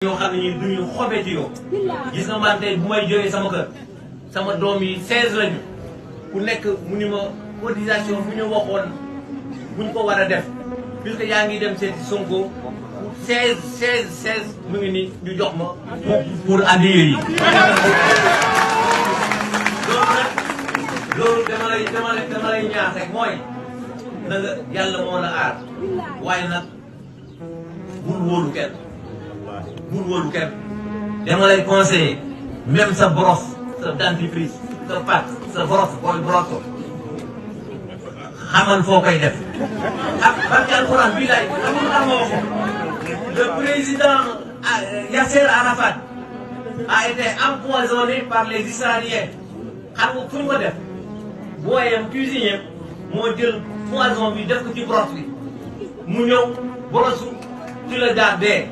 yoo xam ne ñi duñu xobe ci yow gis nga man tey bu may jógee sama kër sama doom yi 16 lañu ku nekk mu ni ma cotisation bu ñu waxoon buñ ko war a def puisque yaa ngi dem seeti Sonko 16 mu ngi ni ñu jox ma pour addiya yi loolu dama lay ñaax rek mooy na nga yàlla moo la aar waaye nag bul wóolu kenn bul wóolu kenn dama lay conseiller même sa brosse sa dentifrice sa pâte sa brosse booy brosse xamal foo koy def ak barke alxuraan bii laay amul amoo ko le président Yasser Arafat a été empoisonné par les Israéliens xam nga fu ñu ko def booyam cuisinier moo jël poison bi def ko ci brosse bi mu ñëw brosse ci la jaar dee